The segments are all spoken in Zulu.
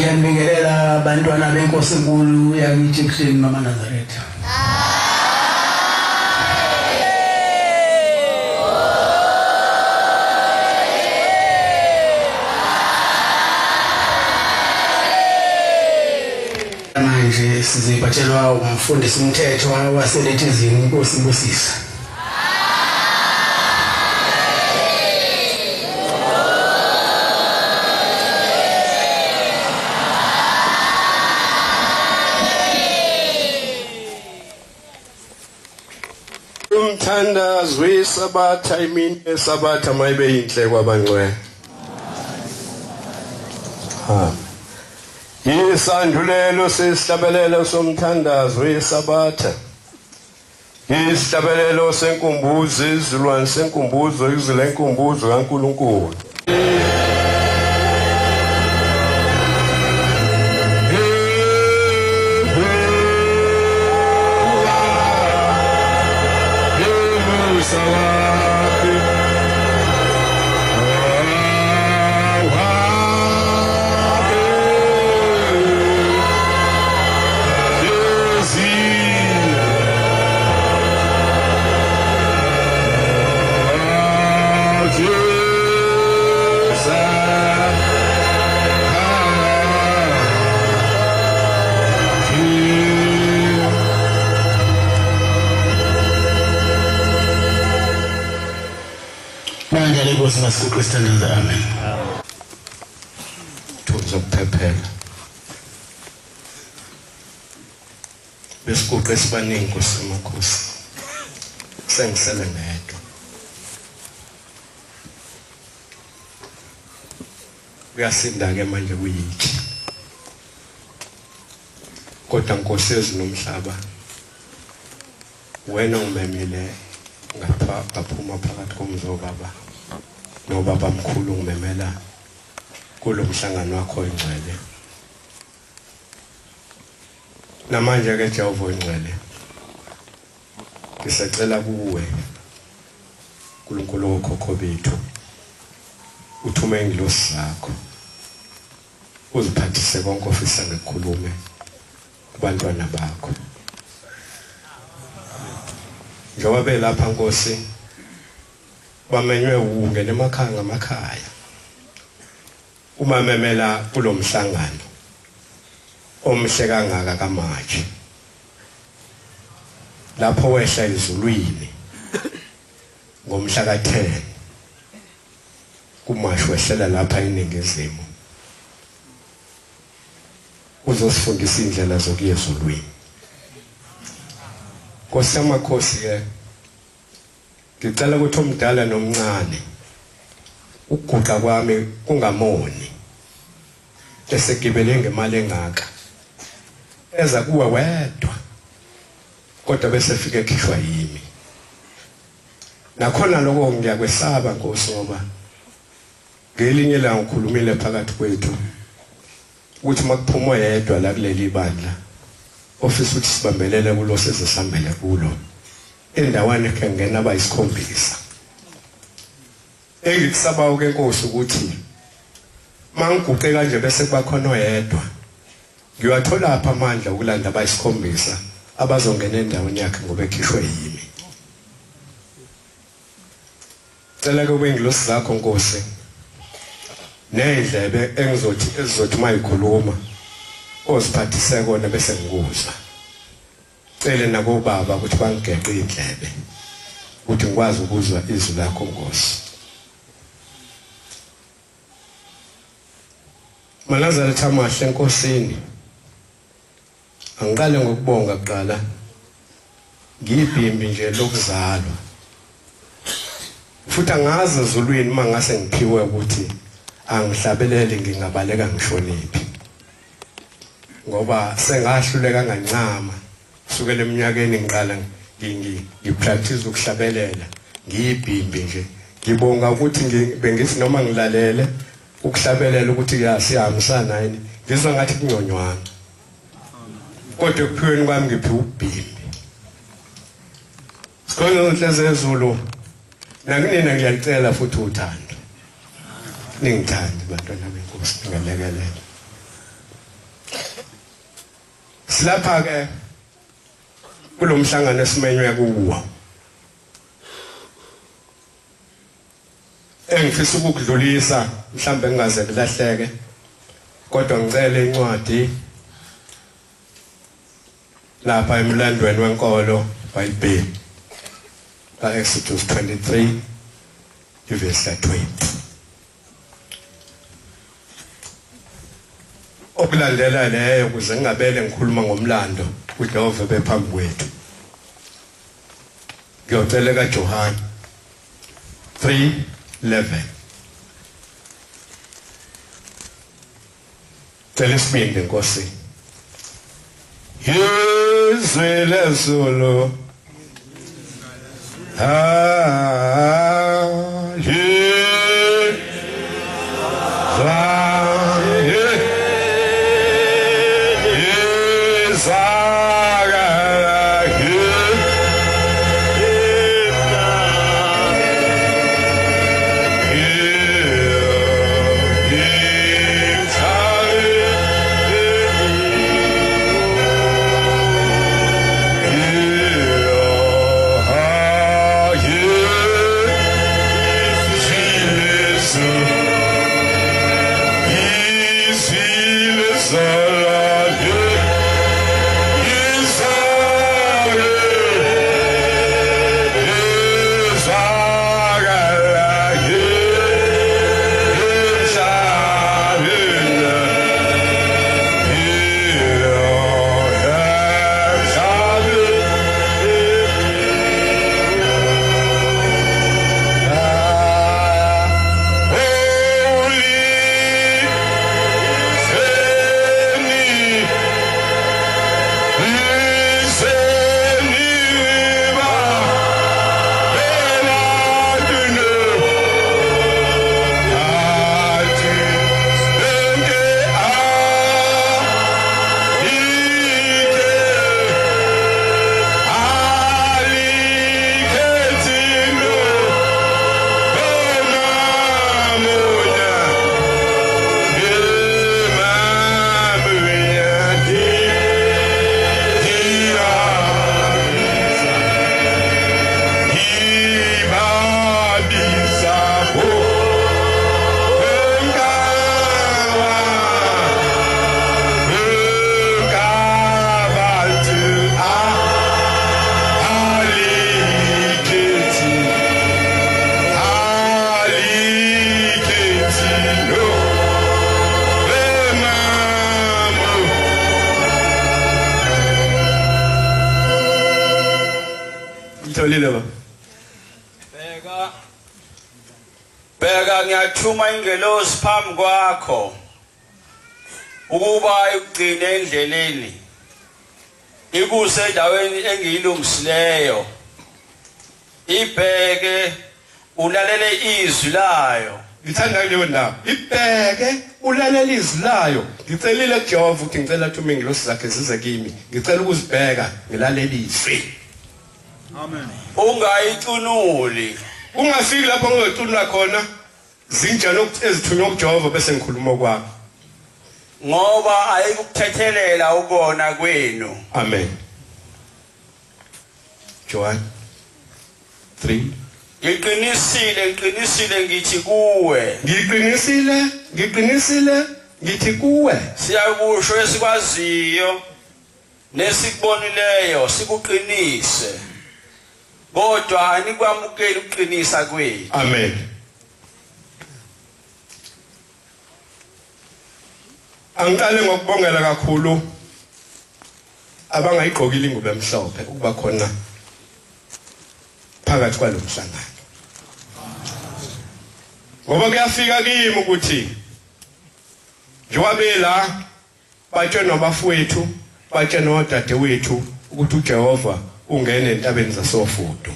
Ngiyanibingelela abantwana benkosi enkulu yakithi ebuhleni mama Nazaretha. Manje sizibatshelwa umfundisi umthetho waselethizini inkosi ibusise. Umthandazo wesabatha imini yesabatha mayibe yinhle kwabangcwele. Amen. Isandulelo sesihlabelelo somthandazo wesabatha. Isihlabelelo senkumbuzo izilwane senkumbuzo izwi lenkumbuzo kaNkulunkulu. Manje lenkosi masiguqe sithandaze amen. Thuza ukuphephela. Besiguqe sibaningi Nkosi yamakhosi. Sengisele ngedwa. Kuyasinda ke manje kuyithi. Kodwa Nkosi yezulu nomhlaba wena ungimemile ngapha ngaphuma phakathi komzi obaba nobaba mkhulu ngimemela kulo mhlangano wakho oyingcwele. Namanje ke Jehova oyingcwele ngisacela kuwe uNkulunkulu wokhokho bethu uthume ingilosi zakho uziphathise konke ofisa ngikukhulume kubantwana bakho. Njengoba belapha Nkosi bamenywe ungena emakhaya ngamakhaya uma memela kulomhlangano omhle kangaka kaMarch lapho wehla ezulwini ngomhla ka-10 kuMashi wehlela lapha eNingizimu uzosifundisa indlela zokuya ezulwini. Nkosi yamakhosi ke ngicela ukuthi omdala nomncane ukuguqa kwami kungamoni esegibele ngemali engaka eza kuwe wedwa kodwa bese fike ekhishwa yimi. Nakhona lokho ngiyakwesaba Nkosi ngoba ngelinye ilanga ukhulumile phakathi kwethu ukuthi makuphuma yedwa la kuleli bandla ofisa ukuthi sibambelele kulo size sihambele kulo endaweni ekhe ngena abayisikhombisa. Engikusabayo ke Nkosi ukuthi mangiguqe kanje bese kuba khona oyedwa ngiyathola apha amandla ukulanda abayisikhombisa abazongena endaweni yakhe ngoba ekhishwe yimi. Cela kube ingilosi zakho Nkosi nendlebe engizothi ezizothi mayikhuluma oziphathise kona bese ngikuzwa. Cele nakobaba ukuthi bangigeqe indlebe ukuthi ngikwazi ukuzwa izwi lakho Nkosi. Manazaretha amahle enkosini, angiqale ngokubonga kuqala. Ngiyibhimbi nje lokuzalwa futhi angazi ezulwini uma ngase ngiphiwe ukuthi angihlabeleli ngingabaleka ngishoniphi ngoba sengahluleka ngancama kusukela eminyakeni ngiqala ngipractice ukuhlabelela ngiyibhimbi nje. Ngibonga ukuthi bengithi noma ngilalele ukuhlabelela ukuthi siyahambisana yini ngizwa ngathi kungconywana kodwa ekuphiweni kwami ngiphiwe ubhimbi. Sikhona inhle zezulu nakunina ngiyacela futhi uthando ningithande bantwana benkosi ngalekelela. Silapha ke kulomhlangano esimenywe kuwo. Engifisa ukukudlulisa mhlambe ngingaze kulahleke, kodwa ngicela incwadi lapha emlandweni wenkolo iBhayibheli ka Exodus 23 ivesi 20. Okulandela leyo ukuze ngingabele ngikhuluma ngomlando uJehova bephambi kwethu. Ngiyocela kaJohane 3:11. Cela isibindi Nkosi. Izwi lezulu Bheka ngiyathuma ingelosi phambi kwakho ukuba ikugcine endleleni, ikuse endaweni engiyilungisileyo. Ibheke ulalele izwi layo. Ngithanda leyo ndaba. Ibheke ulalele izwi layo. Ngicelile kuJehova ukuthi ngicela athume ingelosi zakhe zize kimi. Ngicela ukuzibheka ngilalele izwi. Amen. Ungayicunuli. Ungafiki lapho ngiyocunula khona zinjalo ezithunywa kuJehova bese ngikhuluma kwakho. Ngoba ayikuthethelela ukona kwenu. Amen. John 3. Ngiqinisile, ngiqinisile ngithi kuwe. Ngiqinisile, ngiqinisile ngithi kuwe. Siyakusho esikwaziyo nesikubonileyo sikuqinise. Kodwa anikwamukeli ukuqinisa kwethu. Amen. Angiqale ngokubongela kakhulu abangayigqokile ingubo emhlophe ukuba khona phakathi kwalomhlangano. Ngoba kuyafika kimi ukuthi njengoba la batshena abafowethu, batshena odadewethu ukuthi uJehova ungene entabeni zasofudu.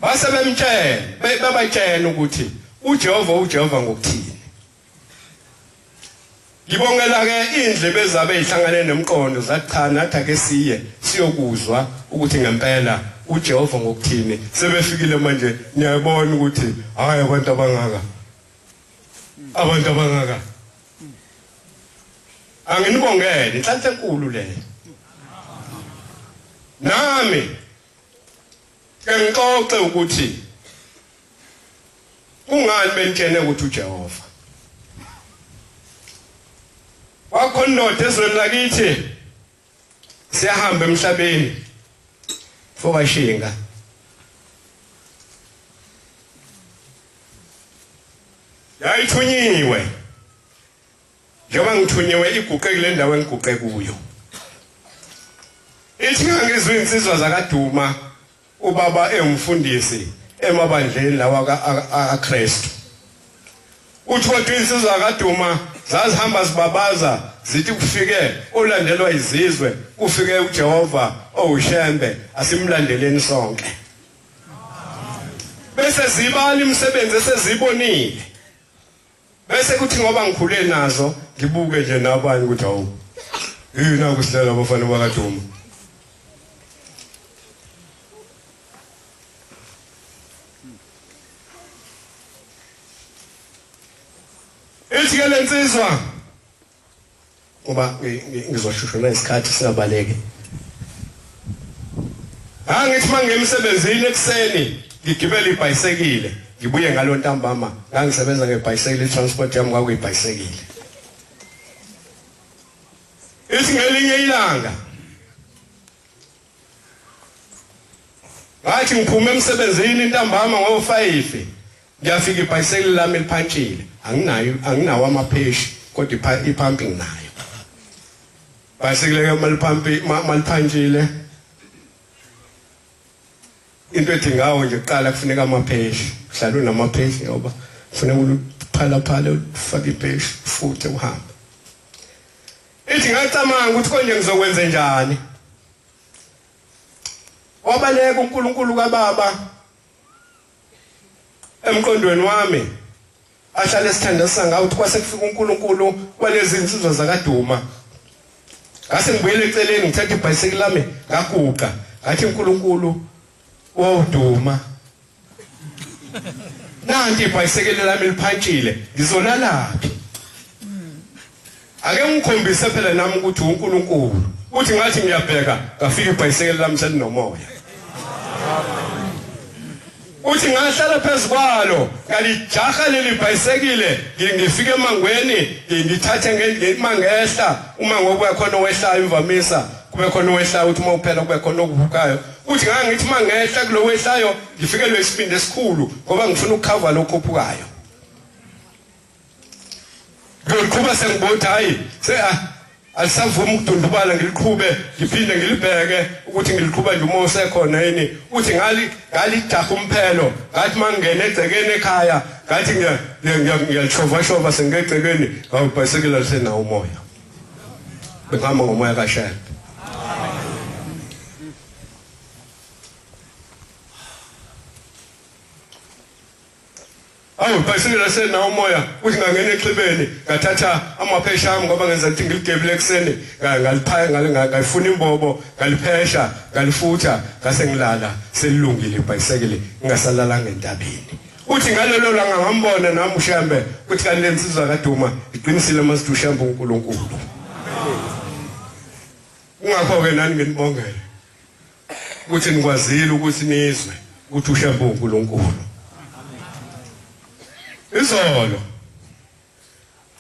Base bemtshela, babatshela ukuthi uJehova uJehova ngokuthini. Ngibongela ke indlebe zabe ihlangane nomqondo zathi cha nathi ake siye siyokuzwa ukuthi ngempela uJehova ngokuthini. Sebefikile manje niyabona ukuthi hayi abantu abangaka. Abantu abangaka. Anginibongele inhlanhla enkulu leyo. Nami ke ngixoxe ukuthi kungani benitshene ukuthi uJehova wakho indoda ezweni lakithi siyahamba emhlabeni fokashinga yayithunyiwe njengoba ngithunyiwe iguqe kule ndawo engiguqe kuyo. Ithi ngangizwe insizwa zakaduma ubaba engumfundisi emabandleni lawa kaKristu. Uthi kodwa insizwa zakaduma zazihamba zibabaza zithi kufike olandelwa izizwe, kufike uJehova owuShembe, asimlandeleni sonke. Bese zibala imisebenzi esezibonile. Bese kuthi ngoba ngikhule nazo ngibuke nje nabanye ukuthi hawu yini akusidlela abafana bakaduma. Ithi ke lensizwa ngoba ngizoshushuna isikhathi singabaleki. Angithi mangemsebenzini ekseni ngigibele ibhayisekile ngibuye ngalo ntambama, ngangisebenza ngebhayisekile, transport yami kwakuyibhayisekile. Ithi ngelinye ilanga ngathi ngiphume emsebenzini ntambama ngo5 ngiyafika ibhayisekile lami liphantshile, anginayo anginawo amapheshi kodwa iphampi nginayo. Bhayisekile ke maliphampi maliphantshile into ethi ngawo nje kuqala kufuneka amapheshi, uhlala unamapheshi ngoba kufuneka uluphala phala ufake ipheshi futhi uhambe. Ithi ngacamanga ukuthi konje ngizokwenza njani. Wabaleka uNkulunkulu kaBaba emqondweni wami ahlale sithandasa ngawo ukuthi kwase kufika uNkulunkulu kwalezi insizwa zakaduma. Ngase ngibuyele eceleni ngithatha ibhayisikili lami ngaguqa ngathi uNkulunkulu wawuduma, nanti ibhayisikili lami liphantshile, ngizolalaphi? Ake ngikhombise phela nami ukuthi uNkulunkulu. Uthi ngathi ngiyabheka ngafika ibhayisikili lami selinomoya. Uthi ngahlala phezukwalo ngalijaha leli bhayisikile ngifike emangweni ngithathe ngehla uma ngokuya khona wehlayo imvamisa kube khona owehlayo uthi uma uphela kube khona okuvukayo. Uthi ngangithi mangehla kulo wehlayo ngifikelwe isibindi esikhulu ngoba ngifuna ukukhava lokho okhuphukayo. Ngiqhuba sengibona hayi alisavumi ukudundubala, ngiliqhube ngiphinde ngilibheke ukuthi ngiliqhuba nje uma usekhona yini. Uthi ngalijaha umphelo ngathi mangingena egcekeni ekhaya ngathi ngiyalishova shova sengegcekeni ngawubhayisikile lisenawo umoya. Bengihamba ngomoya kaShembe. Awu ibhayisikile lisenawo umoya. Uthi ngangena exhibeni ngathatha amaphesha ami ngoba ngenza ukuthi ngiligebile ekseni ngaliphaya ngayifuna imbobo ngaliphesha ngalifutha ngase ngilala selilungile ibhayisikile ngingasalalanga entabeni. Uthi ngalelo langa ngambona nami uShembe ukuthi kanti lensizwa kaDuma iqinisile masithi uShembe uNkulunkulu. Kungakho ke nani nginibongele ukuthi nikwazile ukuthi nizwe ukuthi uShembe uNkulunkulu. Izolo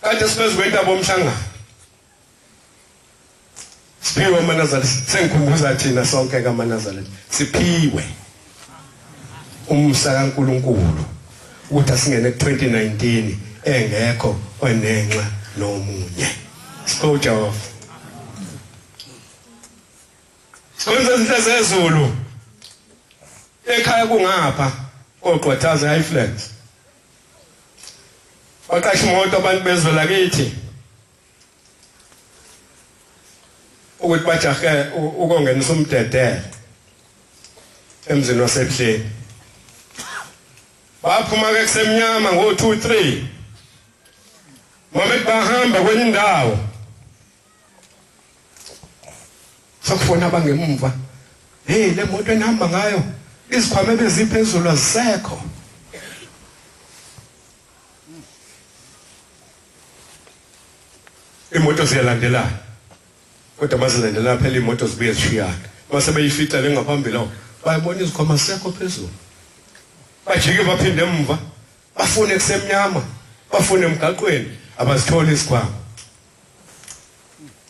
kade sibezwe kwentaba omhlangano siphiwe amaNazaretha, sengikhumbuza thina sonke kaManazaretha siphiwe umusa kaNkulunkulu ukuthi asingene ku2019 engekho onenxa nomunye. Siphiwe uJehova. Sikhonza izinto zezulu ekhaya kungapha oqwathaza Highflands. Baqasha imoto abantu bezwe lakithi ukuthi bajahe ukongenisa umdedele emzini waseBuhleni. Baphuma ke kusemnyama ngo 2 3 mama bahamba kwenye indawo sokufona abangemumva, hey le moto enihamba ngayo izikhwama ebeziphezulu azisekho. Imoto ziyalandelana, kodwa mazilandelana phela imoto zibuye zishiyana. Mase beyifica le ngaphambili awu bayibona izikhwama sekho phezulu, bajike baphinde emva, bafune kusemnyama, bafune emgaqweni, abazitholi izikhwama.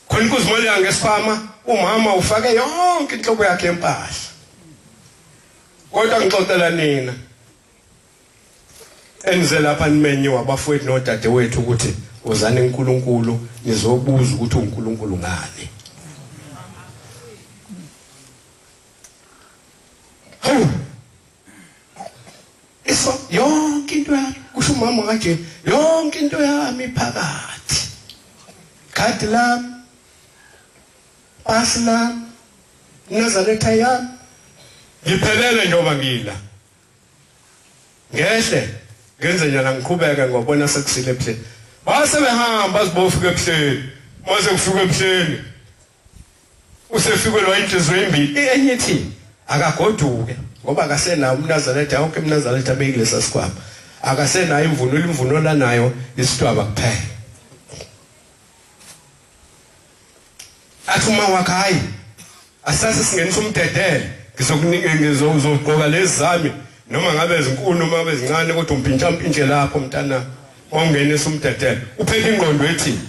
Khona ukuzimolela ngesikhwama, umama ufake yonke inhlobo yakhe yempahla. Kodwa ngixoxela nina enize lapha nimenyiwe abafowethu nodadewethu ukuthi uzani uNkulunkulu, nizobuza ukuthi uNkulunkulu ngani. Hawu, iso yonke into yami, kusho umama kanje, yonke into yami phakathi, khadi lami, pasi lami, Nazaretha yami, ngiphelele njengoba ngila. Ngehle ngenze njalo, ngiqhubeke ngobona sekusile ebuhleni. Base behamba sibofika ebuhleni, mase kufika ebuhleni usefikelwa inhliziyo embi. Enye ithi akagoduke ngoba akasenawo umNazaretha, yonke imNazaretha beyikulesa sikhwama, akasenayo imvunulo, imvunulo nayo isitwaba kuphela. Athi uma wakhe, hayi asase singenisa umdedele, ngizokunika, ngizogqoka lezi zami noma ngabe zinkulu noma ngabe zincane, kodwa umpintsha mpintshe lapho mntana. Wangenisa umdedele, uphethe ingqondo ethi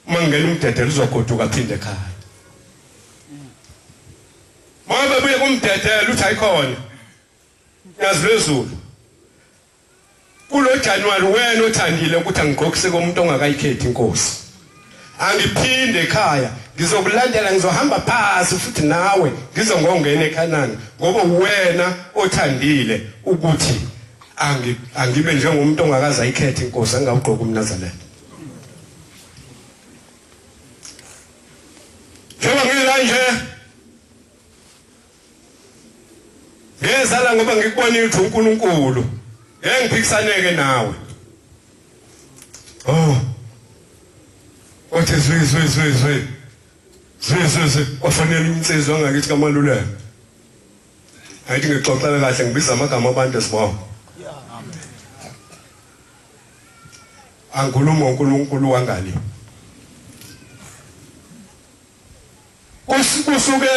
uma ngena umdedele uzogoduka aphinde ekhaya. Uma bebuye kumdedele uthi ayikhona yazi lwezulu kulo January, wena othandile ukuthi angigqokise komuntu ongakayikhethi inkosi, angiphinde ekhaya, ngizokulandela, ngizohamba phasi futhi nawe ngizongongena eKhanani, ngoba wena othandile ukuthi angibe njengomuntu ongakaze ayikhethe inkosi, angawugqoka umNazaretha. Njengoba ngila nje ngezala ngoba ngikubonile ukuthi uNkulunkulu, ngeke ngiphikisaneke nawe. Oh, wathi zwi zwi zwi zwi zwi zwi zwi, wafanele insizwa ngakithi kaMaluleka. Ayithi ngixoxela kahle, ngibiza amagama abantu esibongo. Angikhuluma uNkulunkulu wangali. Kusuke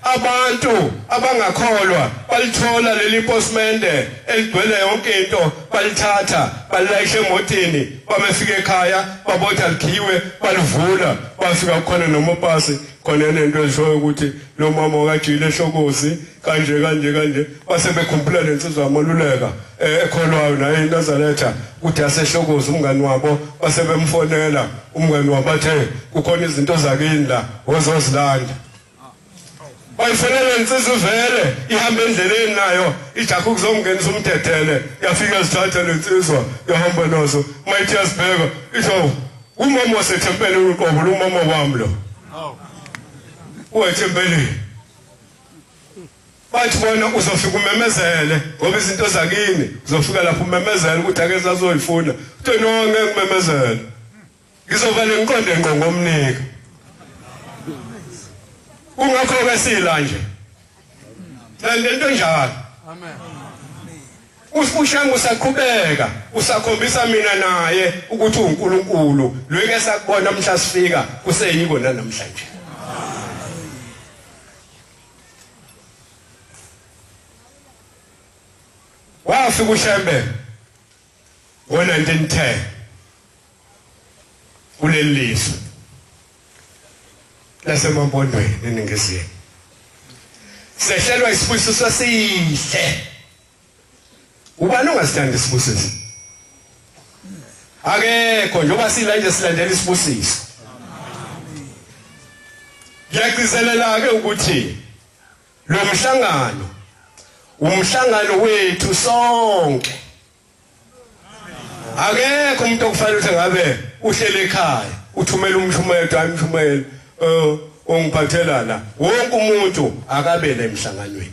abantu abangakholwa balithola leli postmende eligcwele yonke into, balithatha balilayisha emotini, babefika ekhaya babotha likhiwe, balivula, bafika khona nomapasi khona nento eshoyo ukuthi lo mama wakajile ehlokozi kanje kanje kanje. Base bekhumbula lensizwa yaMaluleka ekholwayo naye iNazaretha ukuthi yasehlokozi umngani wabo, base bemfonela umngani wabo athe kukhona izinto zakini la ozozilanda. Bayifonela insizwa vele ihamba endleleni nayo ijaha ukuzomngenisa umdedele, yafika zithatha lensizwa yahamba nazo. Mayithi yazibheka isho umama wasethempelini uqobo lo mama wami lo wethempelini. Bathi bona uzofika umemezele ngoba izinto zakini uzofika lapho umemezele ukuthi ake sazoyifuna. Uthe no, ngeke ngimemezele, ngizovele ngiqonde ngqo ngomnika. Kungakho ke sila nje lento njalo. Amen. UShenge usaqhubeka usakhombisa mina naye ukuthi uNkulunkulu lweke sakubona mhla sifika kuseyiko namhlanje. Wafika uShembe ngo-1910 kuleli lizwe lasemaMpondweni eNingizimu. Sehlelwa isibusiso esihle. Ubani ongasithandi isibusiso? Akekho, njengoba sila nje silandela isibusiso. Ngiyagcizelela ke ukuthi lo mhlangano umhlangano wethu sonke. Akekho umuntu okufanele ukuthi ngabe uhlele ekhaya uthumela umshumayeli, hayi umshumayeli ongiphathela la. Wonke umuntu akabele emhlanganweni.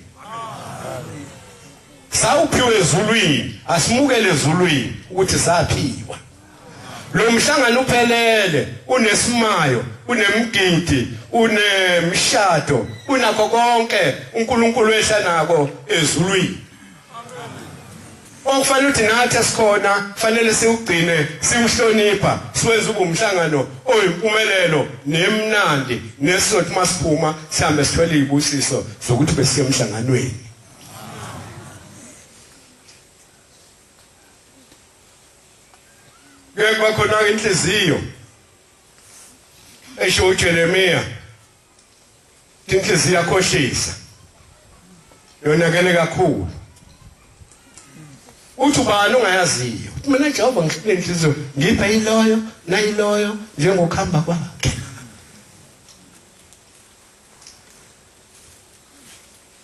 Sawuphiwe ezulwini, asimukele ezulwini ukuthi saphiwa. Lo mhlangano uphelele, unesimayo, unemgidi, unemshado, unakho konke uNkulunkulu ehla nako ezulwini. Okufanele ukuthi nathi esikhona fanele siwugcine, siwuhlonipha, siwenze ube umhlangano oyimpumelelo nemnandi, nesizothi masiphuma sihambe sithwele izibusiso zokuthi besiye emhlanganweni. Kuye kuba khona inhliziyo esho uJeremiya, inhliziyo yakhohlisa, yonakele kakhulu. Uthi ubani ongayaziyo? Uthi mina Jehova ngihlule inhliziyo, ngiphe iloyo nayiloyo njengokuhamba kwakhe.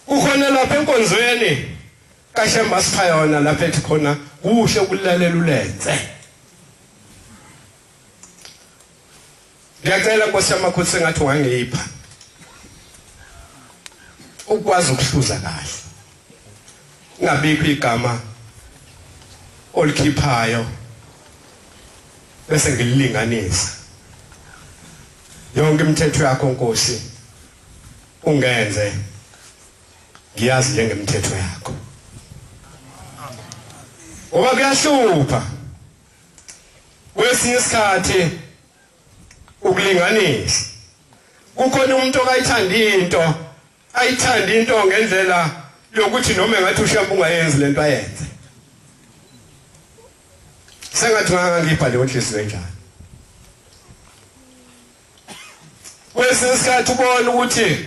Kukhona lapha enkonzweni kaShemba sipha yona lapha ethi khona kuhle ukulalela ulenze. Ngiyacela Nkosi yamakhosi sengathi ungangipha ukwazi ukuhluza kahle, ngabikho igama olikhiphayo bese ngililinganisa yonke imithetho yakho Nkosi, ungenze ngiyazi njengemithetho yakho. Ngoba kuyahlupha kwesinye isikhathi ukulinganisa. Kukhona umuntu okayithanda into, ayithanda into ngendlela yokuthi noma engathi uShembe ungayenzi lento ayenze. Sengathi ungangipha leyo nhliziyo enjalo. Kwesinye isikhathi ubona ukuthi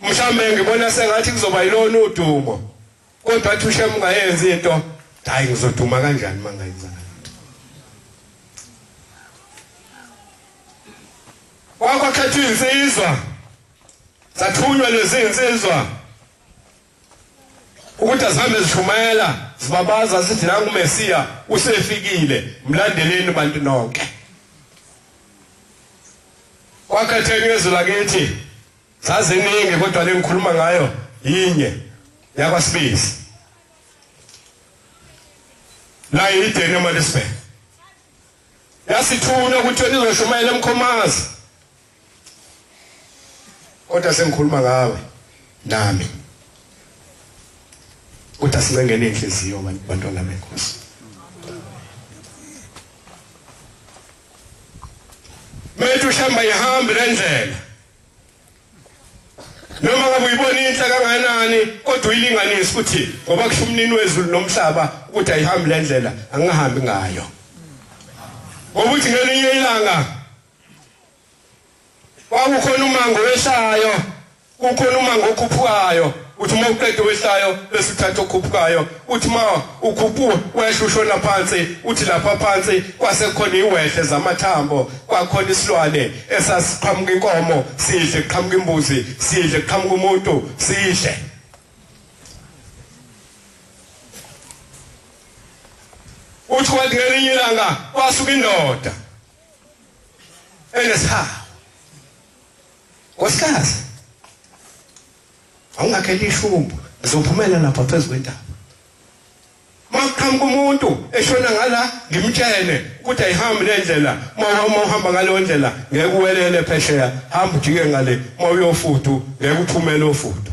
mhlambe ngibona sengathi kuzoba yilona udumo, kodwa athi uShembe ungayenzi into, hayi ngizoduma kanjani mangayenza lento. Kwakhethwa insizwa, zathunywa lezi insizwa ukuthi azihambe zishumayela zibabaza zithi nangu uMesiya usefikile, mlandeleni bantu nonke. Kwakhetheka izwe lakithi zaziningi, kodwa le ngikhuluma ngayo yinye yakwaSibisi la yideni eMaritzburg. Yasithuna ukuthi izoshumayela eMkhomazi, kodwa sengikhuluma ngawe nami kodwa sincengene inhliziyo bantwana benkosi. Methu uShembe ihambe lendlela, noma ngabe uyibona inhle kangakanani, kodwa uyilinganise ukuthi ngoba kusho umnini wezulu nomhlaba ukuthi ayihambi lendlela, angihambi ngayo. Ngoba uthi ngelinye ilanga kwakukhona umango wehlayo, kukhona umango okhuphukayo, uthi uma uqeda wehlayo bese uthatha okhuphukayo, uthi ma ukhuphuka wehla ushona phansi, uthi lapha phansi kwase kukhona iwehle zamathambo, kwakhona isilwane esasiqhamuka inkomo sidle, kuqhamuka imbuzi sidle, kuqhamuka umuntu sidle. Uthi kwathi ngelinye ilanga kwasuka indoda enesihawu, nkosikazi awungakheli ishumbu, ngizophumela lapha phezu kwentaba. Makuqhamuka umuntu eshona ngala, ngimtshele ukuthi ayihambi le ndlela, uma uhamba ngaleyo ndlela ngeke uwelele phesheya, hamba ujike ngale, uma uyofudu ngeke uphumele ofudu.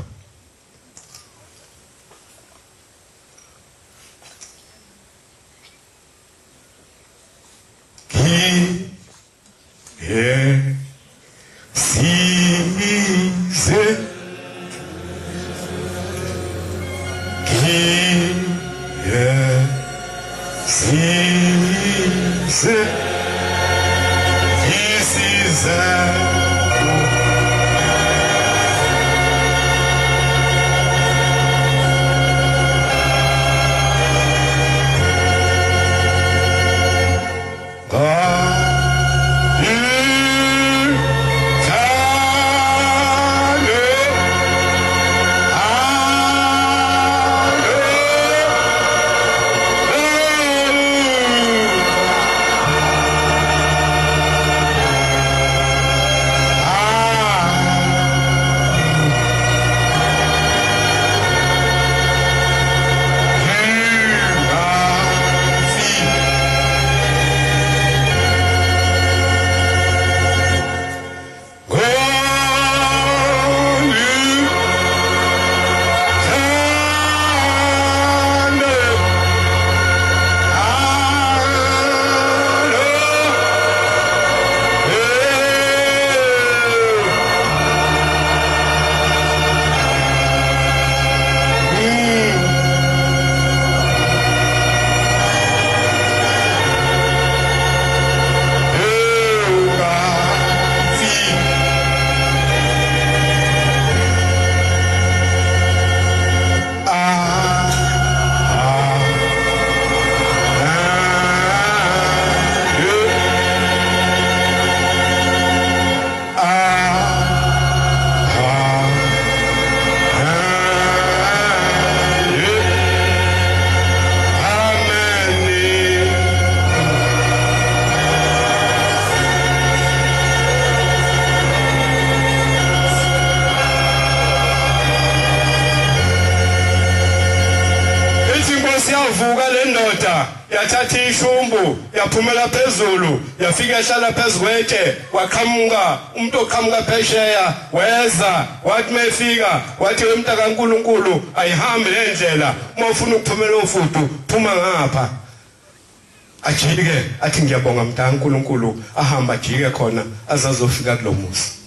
Indoda yathatha ishumbu yaphumela phezulu, yafika yahlala phezu kwetshe, waqhamuka umuntu oqhamuka phesheya, weza wathi mayefika wathi wemntaka kaNkuluNkulu ayihambe le ndlela, uma ufuna ukuphumela ofudu phuma ngapha. Ajike athi ngiyabonga mntaka kaNkuluNkulu, ahamba ajike khona azazofika kulomuzi.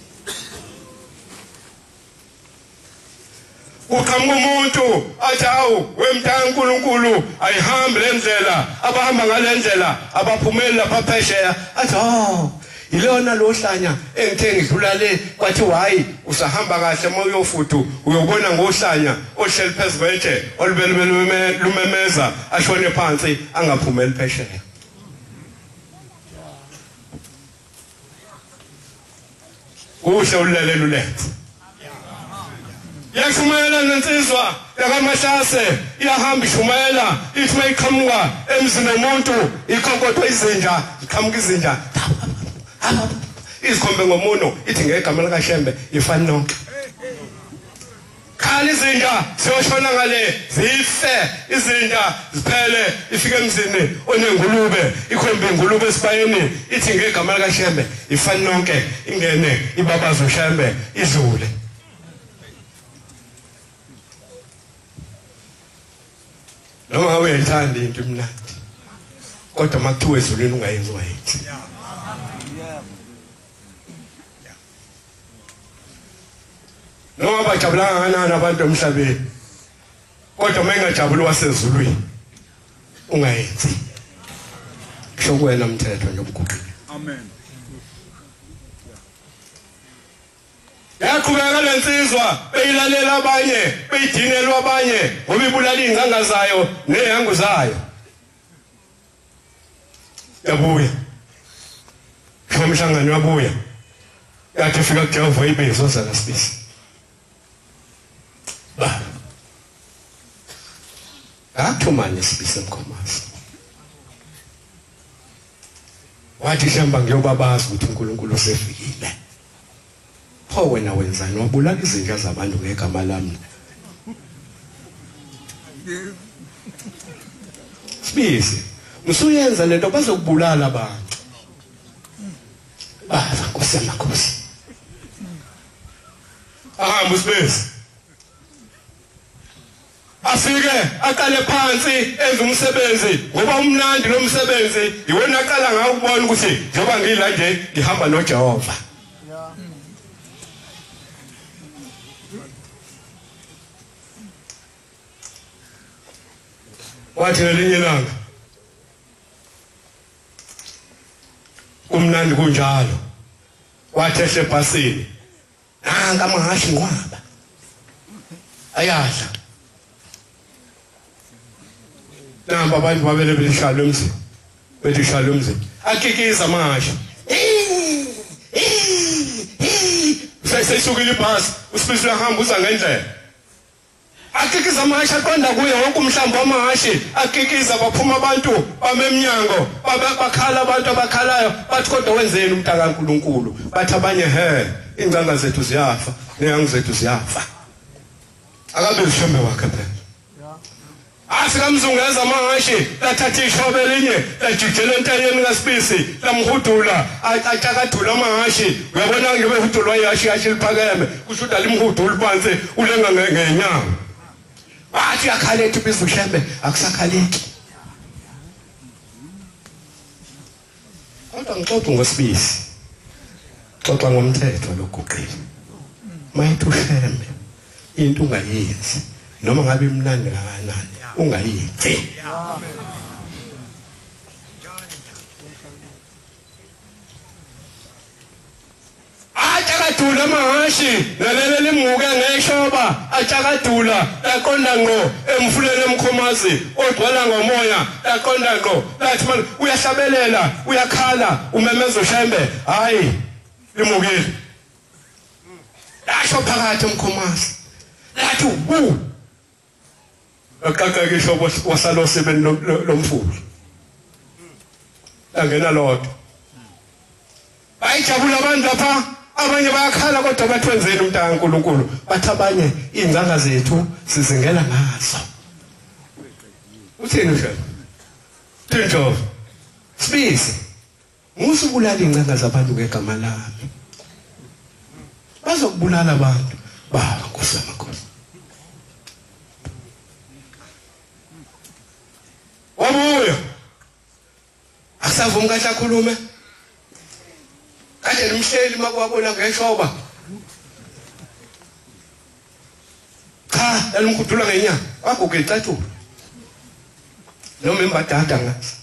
Uqhamuka umuntu athi awu wemntaka kaNkuluNkulu ayihambe le ndlela, abahamba ngale ndlela abaphumeli lapha phesheya. Athi oh ilona lo hlanya engithe ngidlula le, kwathi hayi usahamba kahle uma uyofudu uyobona ngohlanya ohleli phezu kwetshe olubelube lumemeza ashone phansi angaphumeli phesheya. Kuhle ulalela ulethe. Yashumayela nensizwa yakaMahlase, iyahamba ishumayela, ithi mayiqhamuka emzini womuntu ikhonkotho izinja, ziqhamuka izinja izikhombe ngomuno, ithi ngegama likaShembe ifani nonke. Khala izinja ziyoshona ngale, zife izinja ziphele, ifike emzini onengulube, ikhombe ingulube esibayeni, ithi ngegama likaShembe ifani nonke, ingene ibabaze uShembe idlule. Noma ngabe uyayithanda into imnandi, kodwa makuthiwa ezulwini ungayenzi ungayenzi. Noma bajabula kangakanani abantu emhlabeni, kodwa uma engajabuli wasezulwini ungayenzi. Kusho kuwena mthetho nje obuguqile. Amen. Yaqhubeka lensizwa beyilalela abanye, beyidinelwa abanye ngoba ibulala izinganga zayo neyangu zayo. Yabuya umhlangano, yabuya yathi fika kuJehova ibizo zana Sibisi. Ba ngathumani Sibisi eMkhomazi, wathi hlamba ngiyobabaza ukuthi uNkulunkulu usefikile. Pho wena wenzani? Wabulala izinja zabantu ngegama lami. Sibisi, musuyenza lento bazokubulala abantu. Baza Nkosi yamakhosi. Ahamba uSibisi. Afike aqale phansi enze umsebenzi, ngoba umnandi lo msebenzi iwona aqala ngawo ukubona ukuthi njengoba ngila nje ngihamba noJehova. Wathi ngelinye ilanga kumnandi kunjalo, wathi ehle ebhasini, nanka amahhashi nqwaba ayadla. Namba abantu babele behlala emzini, behlala emzini, akikiza amahhashi. Sesisukile ibhasi, uSibisi uyahamba uza ngendlela. Akikiza amahhashi aqonda kuye wonke umhlambi wamahhashi, akikiza baphuma abantu bame emnyango, bakhala abantu abakhalayo, bathi kodwa wenzeni umntaka kaNkuluNkulu? Bathi abanye he, ingcanga zethu ziyafa, neyangu zethu ziyafa. Akabe uShembe wakhe phela. Afika mzungeza amahhashi, lathatha ishobe elinye, lajijela entanyeni kaSibisi, lamhudula, atshakadula amahhashi. Uyabona nje behudulwa ihhashi, ihhashi liphakeme, kusho ukuthi alimhuduli phansi, ulenga ngenyawo. Wathi akhalethe ubiza uShembe, akusakhaleki. Kodwa ngixoxa ngoSibisi, xoxa ngomthetho loguqile. Mayithi uShembe into ungayenzi, noma ngabe imnandi kangakanani ungayenzi. Atshakadula amahhashi, nalele limuke ngeshoba, atshakadula laqonda ngqo emfuleni eMkhomazi ogcwala ngomoya, laqonda ngqo lathi man uyahlabelela, uyakhala, umemeza uShembe, hayi limukile. Lasho phakathi eMkhomazi, lathi wu aqaqeka ishobo wasala osebeni lomfula, langena lodwa. Bayijabula abantu lapha, abanye bayakhala kodwa bathi wenzeni umntaka kaNkuluNkulu? Bathi abanye izinganga zethu sizingela ngazo. Uthini uShembe? Tinjova Sibisi, musubulala ingcanga zabantu ngegama lami. Bazokubulala abantu. Baba Nkosi yamakhosi. Wabuya. Akusavumi kahle akhulume. Kade nimhleli makwabona ngeshoba. Cha, yalimkhudula ngenyanga. Waguga icathulo. Noma imbadada ngathi.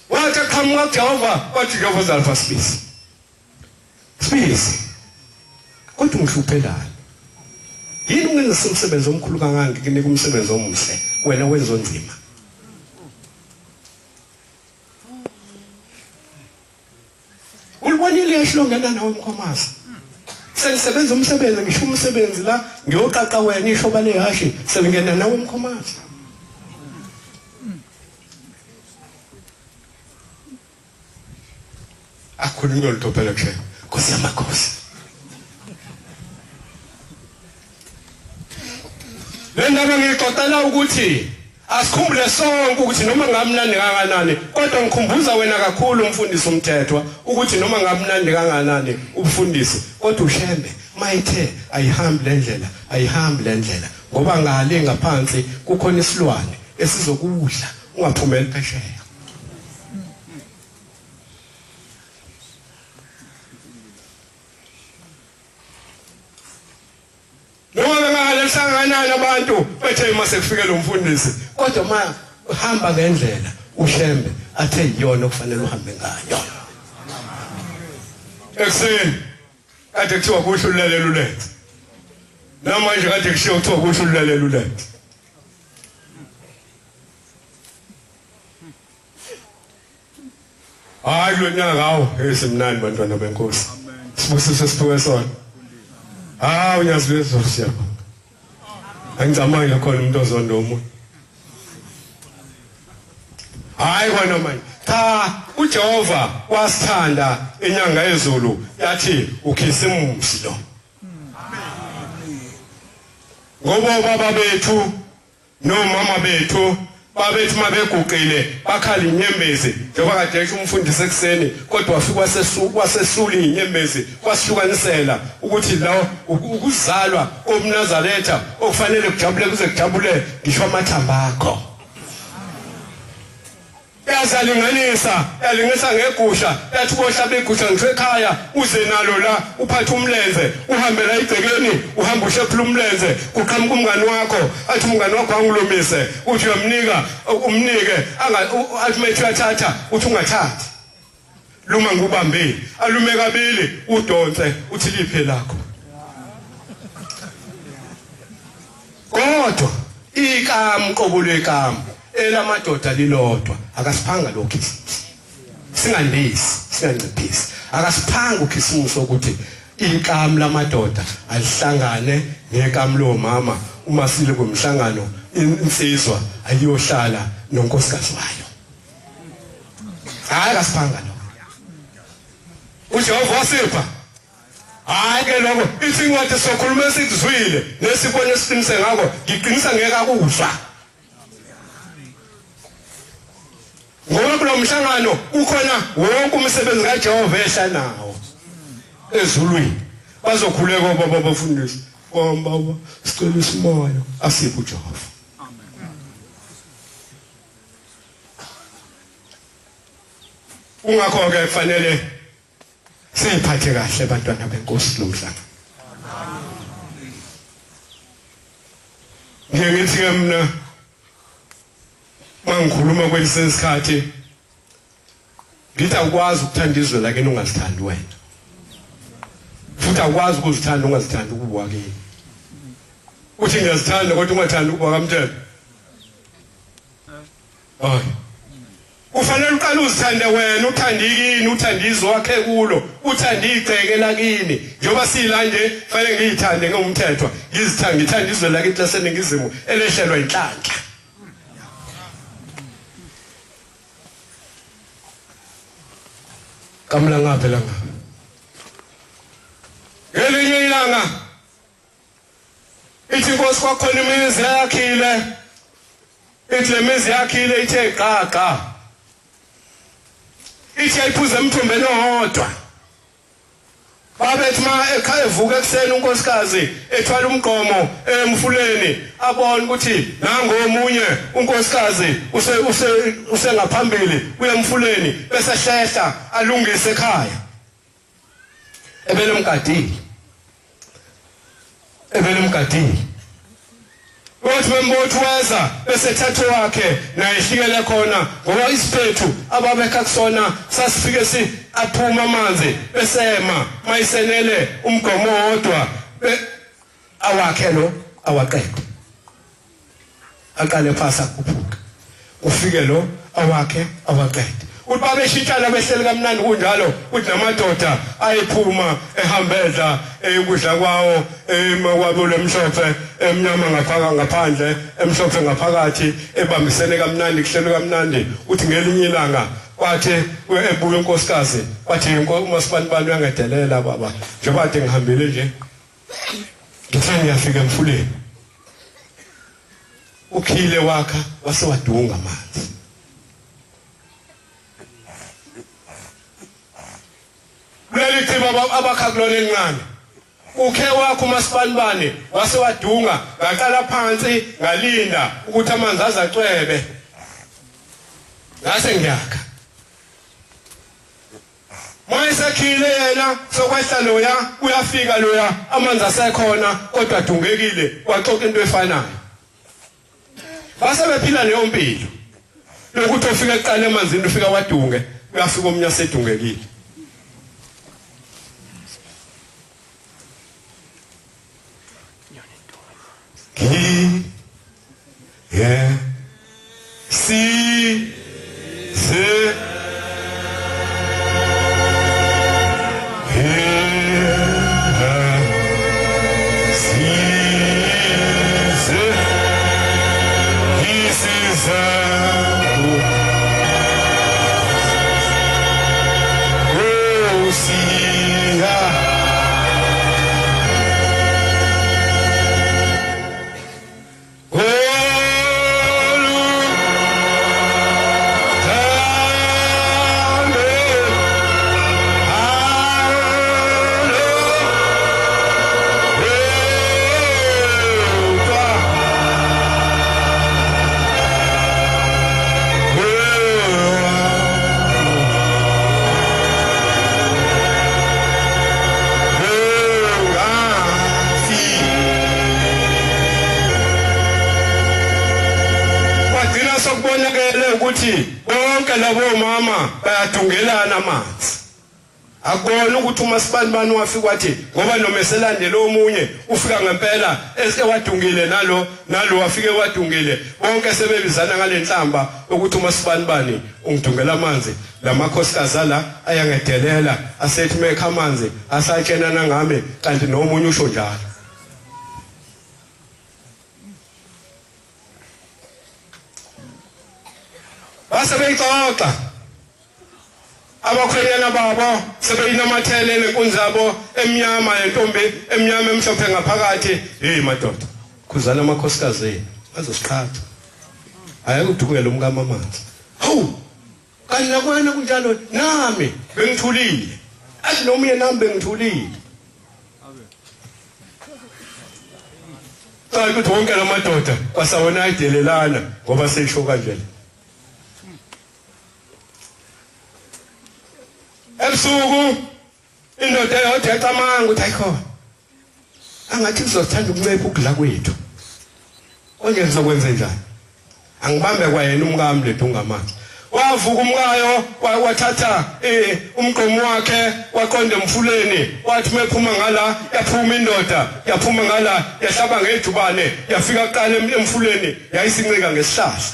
Wathi qhamuka kuJehova, wathi Jehova zalfa Sibisi. Sibisi. Kodwa ungihluphelani? Yini ungenza umsebenzi omkhulu kangaka ngikunika umsebenzi omuhle wena wenza onzima? Ulibonile ehlongena nawe mkhomazi. Sengisebenza umsebenzi ngisho umsebenzi la ngiyoqaqa wena isho bale hashi selingena nawe mkhomazi. Akhulunywa lutho phela kushe. Nkosi yamakhosi. Le ndaba ngiyixoxela ukuthi asikhumbule sonke ukuthi noma ngamnandi kanganani, kodwa ngikhumbuza wena kakhulu umfundisi uMthethwa ukuthi noma ngamnandi kanganani ubufundisi, kodwa uShembe mayithe ayihambi le ndlela, ayihambi le ndlela, ngoba ngale ngaphansi kukhona isilwane esizokudla ungaphumeli phesheya. Noma bengahalelisanganani abantu bethe uma sekufike lo mfundisi, kodwa ma uhamba ngendlela uShembe athe iyona okufanele uhambe ngayo. Ekuseni kade kuthiwa kuhle ulalela ulethe, namanje kade kushiwo kuthiwa kuhle ulalela ulethe. Hayi lo nyaka hawo esimnandi bantwana benkosi. Sibusiso siphiwe sona. Hawu nyazi lwezulu siyabonga. Angicabangi khona umuntu ozonda omunye. Hayi khona manje. Cha, uJehova wasithanda inyanga yezulu yathi ukhisimusi lo. Ngoba baba bethu nomama bethu babethi mabeguqile bakhala inyembezi njengoba kade esho umfundisi ekuseni, kodwa wafika wasesula inyembezi kwasihlukanisela ukuthi la ukuzalwa komNazaretha okufanele kujabule kuze kujabule ngisho amathambo akho. Yazalinganisa, yalingisa ngegusha, yathi bohlaba igusha ngisho ekhaya uze nalo la uphathe umlenze uhambe la igcekeni uhambe ushephula umlenze, kuqhamuka umngani wakho athi umngani wakho angilumise, uthi uyamnika umnike, athi methi uyathatha uthi ungathathi, luma ngubambile, alume kabili udonse uthi liphe lakho. Kodwa ikamu qobo lwekamu elamadoda lilodwa akasiphanga lokho khisimusi, singandisi singanciphisi, akasiphanga ukhisimusi ukuthi ikamu lamadoda alihlangane nekamu lomama. Uma sile kumhlangano insizwa ayiyohlala nonkosikazi wayo. Hayi akasiphanga lokho. uJehova wasipha. Hayi ke lokho ithi incwadi sokhuluma esikuzwile nesibone esiqinise ngakho, ngiqinisa ngeke akuzwa. Ngoba kulo mhlangano kukhona wonke umsebenzi kaJehova ehla nawo ezulwini. Bazokhuleka obaba abafundisi, baba sicela isimoya asiphe uJehova. Kungakho ke kufanele siphathe kahle abantwana benkosi lo mhlangano. Ngiye ngithi ke mina mangikhuluma kwesinye isikhathi ngithi awukwazi ukuthanda izwe lakini ungazithandi wena, futhi awukwazi ukuzithanda ungazithandi ukuba wakini. Uthi ngiyazithanda kodwa ungathandi ukuba kamthetho. Hayi, kufanele uqale uzithande wena, uthande ikini, uthande izwe wakhe kulo, uthande igceke lakini. Njengoba sila nje fanele ngiyithande ngomthetho, ngizithande, ngithande izwe lakithi laseNingizimu elehlelwa inhlanhla. Kamla ngapha la ngapha. Ngelinye ilanga ithi inkosi kwakhona imizi yakhile Ithi le mizi yakhile ithe gqa. Ithi ayiphuze emthombeni owodwa. Babethi ma ekhaya evuka ekuseni unkosikazi ethwala umgqomo emfuleni abone ukuthi nangomunye unkosikazi usengaphambili uya emfuleni bese hlehla alungise ekhaya. Ebele mgadile. Wathi bembothu weza bese thatho wakhe naye hlikele khona ngoba isiphethu ababekha kusona sasifike si aphuma amanzi besema mayisenele umgomo wodwa awakhe lo awaqede aqale phasa kuphuphuka ufike lo awakhe awaqede. Uthi babeshintshana behleli kamnandi kunjalo, uthi namadoda ayephuma ehambedla ukudla kwawo emakwabule emhlophe emnyama ngaphandle emhlophe ngaphakathi ebambisene kamnandi kuhlelwe kamnandi. Uthi ngelinye ilanga kwathi ebuya unkosikazi wathi uMasibanibani uyangedelela baba, njengoba kade ngihambile nje ngithe ngiyafika emfuleni ukhile wakha wase wadunga amanzi. Kuleli chiba abakha kulona elincane ukhe wakho uMasibanibani wase wadunga, ngaqala phansi ngalinda ukuthi amanzi azacwebe ngase ngiyakha. Mayesekhile yena sokwehla loya uyafika loya amanzi asekhona kodwa adungekile waxoxa into efanayo. Base bephila leyo mpilo lokuthi ufika eqala emanzini ufika wadunge uyafika omnye asedungekile. Ki ye si ze he si ze he si ze o si ha. Ukuthi bonke labo mama bayadungelana amanzi. Akubona ukuthi uMasibanibani wafika wathi ngoba noma eselandele omunye ufika ngempela esewadungile nalo wafike wadungile, bonke sebebizana ngalenhlamba ukuthi uMasibanibani ungidungela amanzi, lamakhosikazi la ayangedelela asethi mekha amanzi asatshenana ngami kanti nomunye usho njalo. Base beyixoxa abakhwenyana babo sebeyinamathele lenkunzi yabo emnyama yentombi emnyama emhlophe ngaphakathi. Hey madoda, khuzana amakhosikazi enu azosiqhatha, ayakudungela umkami amanzi. Hawu, kanti nakwena kunjalo, nami bengithulile, athi nomunye nami bengithulile. Cha ukuthi wonke lamadoda kwasawona ayidelelana ngoba seyisho kanje. Ebusuku indoda eyodwa yacamanga ukuthi ayikhona angathi kuzothanda ukuncipha ukudla kwethu, konje ngizokwenza njani, angibambe kwayena umkami ledunga amanzi. Wavuka umkayo wathatha umgqomo wakhe waqonda emfuleni, wathi mephuma ngala yaphuma indoda, yaphuma ngala yahlaba ngejubane yafika kuqala emfuleni yayisincika ngesihlahla.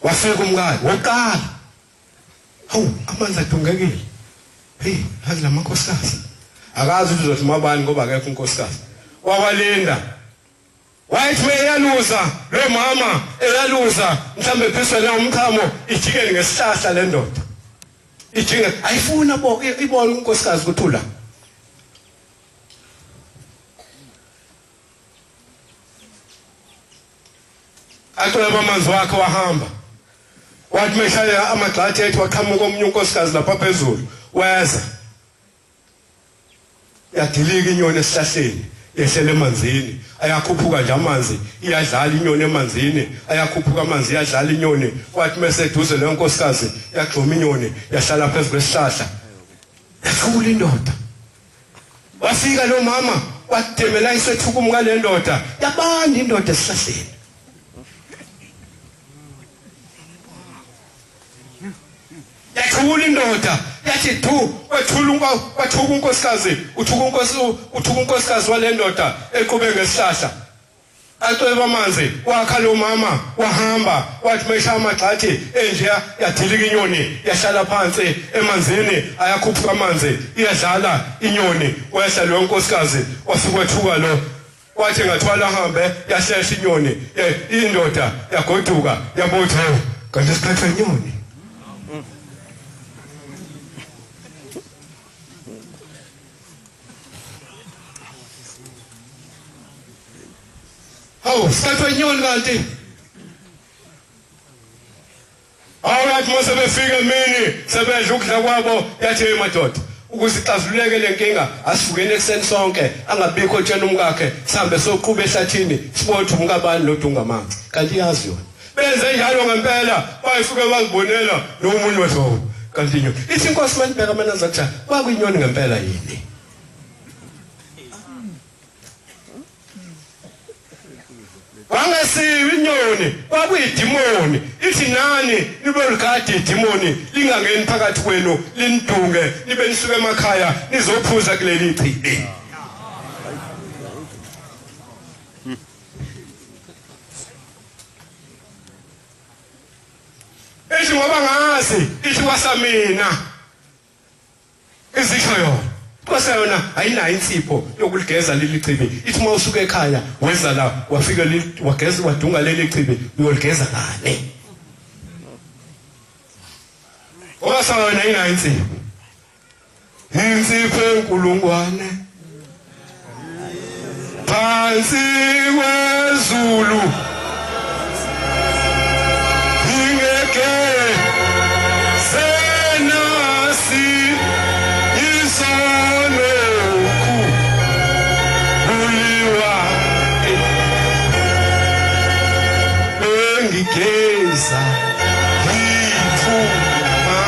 Wafika umkayo wokuqala, hawu amanzi adungekile, hey hazi lamakhosikazi akazi ukuthi uzothi mabani ngoba akekho unkosikazi. Wawalinda wayethi eyaluza lo mama eyaluza mhlambe phiswe la umchamo ijikele ngesihlahla le ndoda ijike ayifuna bo ibone unkosikazi ukuthi ula. Acweba amanzi wakhe wahamba. Wathi meshaya amagxathi ethu waqhamuka omunye unkosikazi lapha phezulu weza. Yadilika inyoni esihlahleni yehlela emanzini, ayakhuphuka nje amanzi, iyadlala inyoni emanzini, ayakhuphuka amanzi iyadlala inyoni. Kwathi meseduze leyo nkosikazi yagxuma inyoni yahlala phezu kwesihlahla. Yathula indoda. Wafika lo mama wademela isethukumu kale ndoda, yabanda indoda esihlahleni. Yathula indoda yathi du, wethula wathuka unkosikazi, uthuka unkosi, uthuka unkosikazi wale ndoda eqhube ngesihlahla. Acweba amanzi wakha lo mama wahamba, wathi mayishaya amagxathi enjeya yadilika inyoni yahlala phansi emanzini, ayakhuphuka amanzi iyadlala inyoni. Wehla lo nkosikazi wafika wethuka lo, wathi ngathwala ahambe, yahlehla inyoni, indoda yagoduka yabotha kanti siphethwe inyoni. Hawu, siphethwe inyoni kanti. Awurathi mase befika emini sebedla ukudla kwabo, yathi hey madoda, ukuze ixazululeke le nkinga asivukeni ekuseni sonke, angabikho otshena umkakhe, sihambe soqhuba ehlathini sibothe umkabani lodunga amanzi. Kanti iyazi yona. Benze njalo ngempela, bayisuke bazibonela nomunye wethu. Kanti inyoni ithi inkosi manibheka amanazatha, kwakuyinyoni ngempela yini? Kwangesiyo inyoni, kwakuyidimoni. Ithi nani nibe ligade idimoni lingangeni phakathi kwenu linidunge, nibe nisuke emakhaya nizophuza kuleli chibi. Ithi ngoba ngazi, ithi kwasamina izisho yona. Kwase yona ayinayo insipho yokuligeza leli chibi. Ithi uma usuka ekhaya weza la wafika wageza wadunga leli chibi, uyoligeza ngani? Kwase yona ayinayo insipho. Insipho enkulungwane phansi kwezulu ingeke senasi isonokhu uliwa engigeza ngiphuma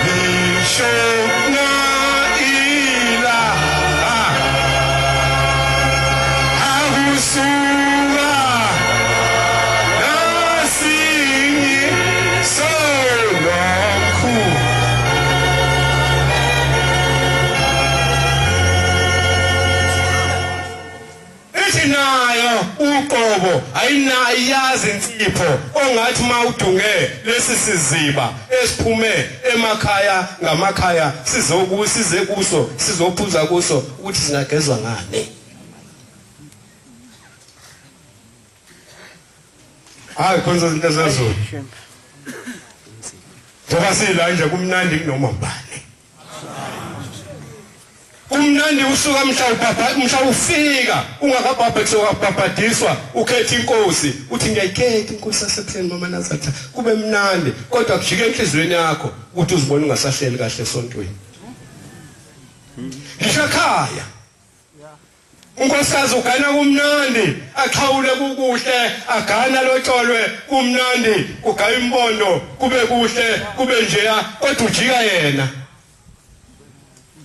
ngishona ilanga akusuka nasinye solokhu. Ithi nayo uqobo ayinayazi insipho ongathi mawudunge lesi siziba esiphume emakhaya ngamakhaya sizokusize kuso sizophuza kuso ukuthi singagezwa ngani. Hayi khonza izinto zezulu. Njengoba sila nje kumnandi kunoma ubani. Kumnandi usuka mhla ubaba mhla ufika ungakabhabhe kusokabhabhadiswa ukhetha inkosi uthi ngiyayikhetha inkosi yasebuhleni mama Nazatha, kube mnandi kodwa kujike enhliziyweni yakho ukuthi uzibone ungasahleli kahle esontweni. Ngisho ekhaya unkosikazi ugana kumnandi, axhawule kukuhle, agana lotsholwe kumnandi, kugaya imbondo kube kuhle kube njeya, kodwa ujika yena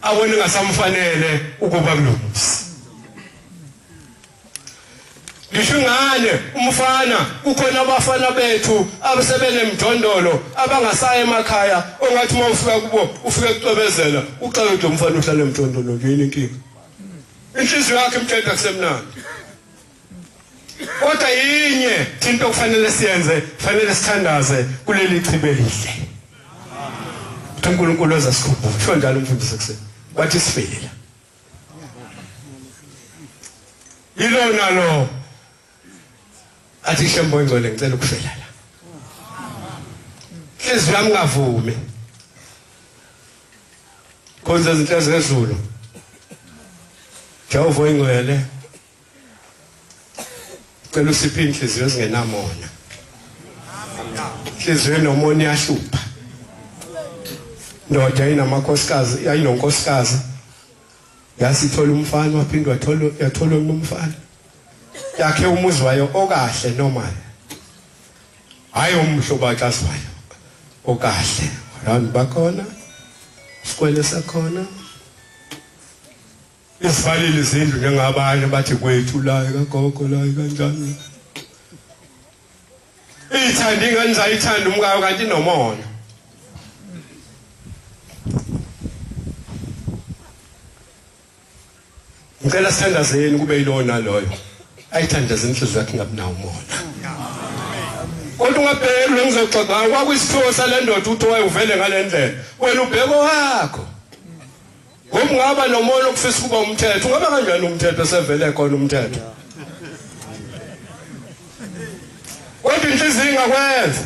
awona ngasamfanele ukuba kulungisa. Ngisho ngane umfana, kukhona abafana bethu abasebenemjondolo abangasaya emakhaya ongathi uma ufika kubo ufike kucwebezela uxele ukuthi umfana uhlala emjondolo nje yini inkinga. Inhliziyo yakhe imtshela kusemnandi. Kodwa yinye into okufanele siyenze, kufanele sithandaze kuleli chibi elihle. uNkulunkulu ozasikhumbula. Usho njalo umfundisi ekuseni. Wathi sifile. Yilona lo athi Shembo ingcwele ngicela ukufela la. Inhliziyo yami ngavumi. Khonza izinto zezulu. Jehova ingcwele. Cela usiphe inhliziyo ezingenamona. Inhliziyo enomona iyahlupha. Ndoda yayinamakhosikazi, yayinonkosikazi. Yasithola umfana waphinde wathola yathola omunye umfana. Yakhe umuzi wayo okahle normal. Hayi umhlo baxaswayo. Okahle. Round bakhona. Sikwele sakhona. Isivalile izindlu njengabanye bathi kwethu la kagogo la kanjani. Ithanda ingane zayithanda umkayo kanti inomona. Ngicela sithandazeni kube yilona loyo. Ayithandaze inhliziyo yakhe ingabi nawo umona. Kodwa ungabheki lo ngizoxoxa ngawo kwakuyisiphiwo sale ndoda uthi wayuvele ngale ndlela. Wena ubheko wakho. Ngoba ungaba nomona okufisa ukuba umthetho, ungaba kanjani umthetho sevele khona umthetho? Kodwa inhliziyo ingakwenza.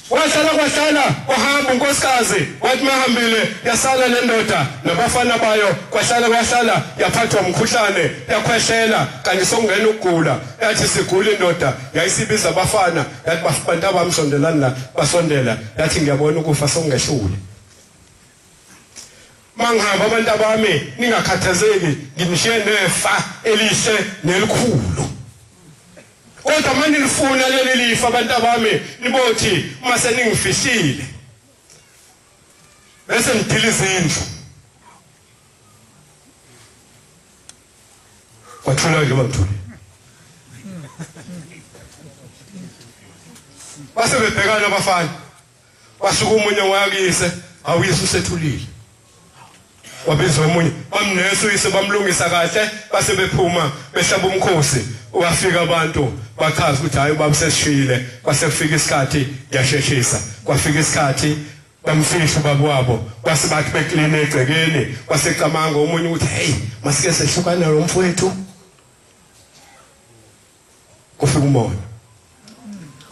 Wahlala kwahlala wahamba unkosikazi wathi mahambile yasala le ndoda nabafana bayo kwahlala kwahlala yaphathwa umkhuhlane yakhwehlela kanti sokungena ukugula yathi sigula indoda yayisibiza abafana yathi bantu abamsondelani la basondela yathi ngiyabona ukufa sokungehlule mangihamba abantu abami ningakhathazeki nginishiye nefa elihle nelikhulu. Kodwa manje nifuna leli lifa abantu abami nibothi uma seningifihlile bese ngidila izindlu. Kwathula nje bamthule. Base bebhekana abafana. Wasuka omunye wayakise, awuyise usethulile. Wabiza omunye, bamnesa uyise bamlungisa kahle, base bephuma behlaba umkhosi. Wafika abantu bachaza ukuthi hayi ubaba sesishile, kwase kufika isikhathi ngiyasheshisa. Kwafika isikhathi bamfihla ubaba wabo, kwase bathi beklina egcekeni, kwasecamanga omunye ukuthi hey masike sehlukana lo mfowethu. Kufika umona.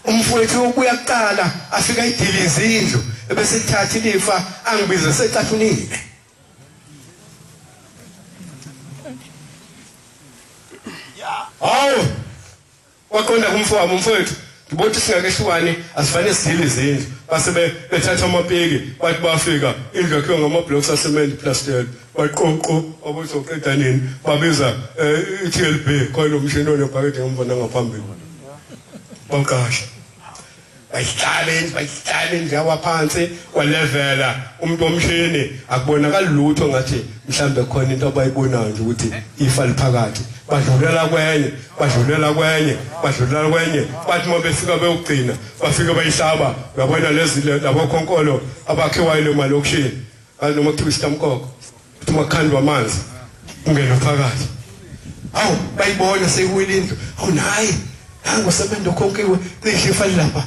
Umfowethu ubuya kuqala afika idiliza indlu ebese ethatha ilifa angibize secathunile. Hawu waqonda kumfowabo, umfowethu ngibothi singakehlukani asifanele sidile izindlu. Base bethatha amapiki bathi bafika indlu yakhiwe ngama-blocks asemende plaster baqoqo abazoqeda nini babiza i-TLB khona umshini onebhakede ngomvona ngaphambili baqasha bayihlale indlu yawa phansi kwalevela umuntu omshini akubonakali lutho ngathi mhlambe khona into abayibonayo nje ukuthi ifa liphakathi. Badlulela kwenye badlulela kwenye badlulela kwenye bathi uma befika beyogcina bafike bayihlaba. Uyabona lezi labokhonkolo abakhiwayo le malokishini noma kuthiwa isitamkoko kuthi makhandwa amanzi kungena phakathi. Awu bayibona sekuwile indlu, awu nayi nangu sebenza khonkiwe cishe ifa lapha.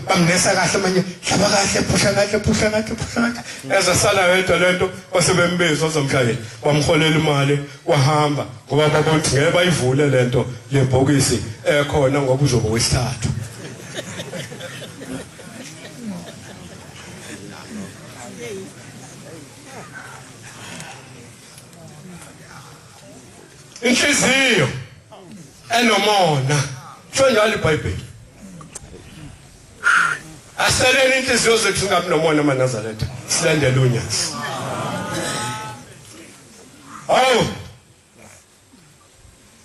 Bamnesa kahle manje, hlaba kahle, phusha kahle, phusha kahle, phusha kahle. Ezasala yedwa lento base bembiza ozomshayela, wamholela imali wahamba ngoba babona ukuthi ngeke bayivule lento lebhokisi ekhona ngoba uzoba wesithathu. Inhliziyo enomona, sho njalo iBhayibheli. Aseleni inhliziyo zethu singabi nomona amaNazaretha, silandele unyazi. Awu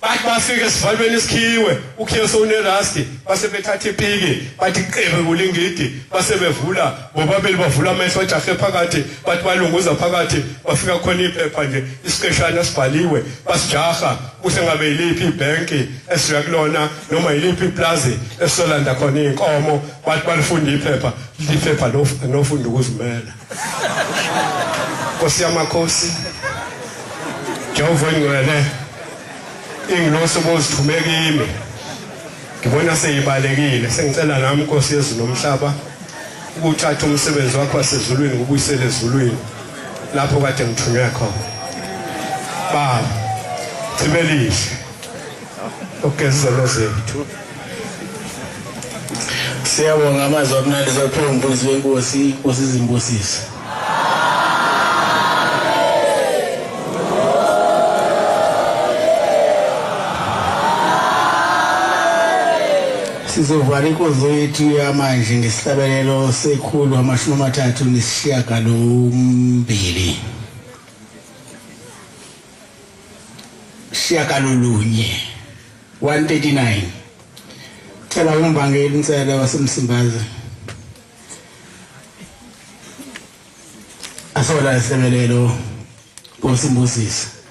bathi bafika esivalweni esikhiwe, ukhiye sewunerasti, base bethatha ipiki bathi qebe kulingidi, base bevula bobabili bavula amehlo ajahe phakathi, bathi balunguza phakathi, bafika khona iphepha nje isiqeshana sibhaliwe, basijaha kusengabe yiliphi ibhenki esiya kulona noma yiliphi iplazi esolanda khona inkomo, bathi balifunda iphepha, iphepha nofunda ukuzimela. Nkosi yamakhosi, Jehova ingcwele, ingilosi obozithume kimi ngibona seyibalekile, sengicela nami Nkosi yezulu nomhlaba ukuthatha umsebenzi wakho wasezulwini ngubuyisele ezulwini lapho kade ngithunywe khona. Baba thibelihle ogeza izono zethu. Siyabonga amazwi amnandi sophiwe umfundisi wenkosi, inkosi izimbusise. Sizovala inkonzo yethu yamanje ngesihlabelelo se-138 9 139. Cela umvangeli Nsele waseMsimbazi asola isihlabelelo. Nkosi imbusise.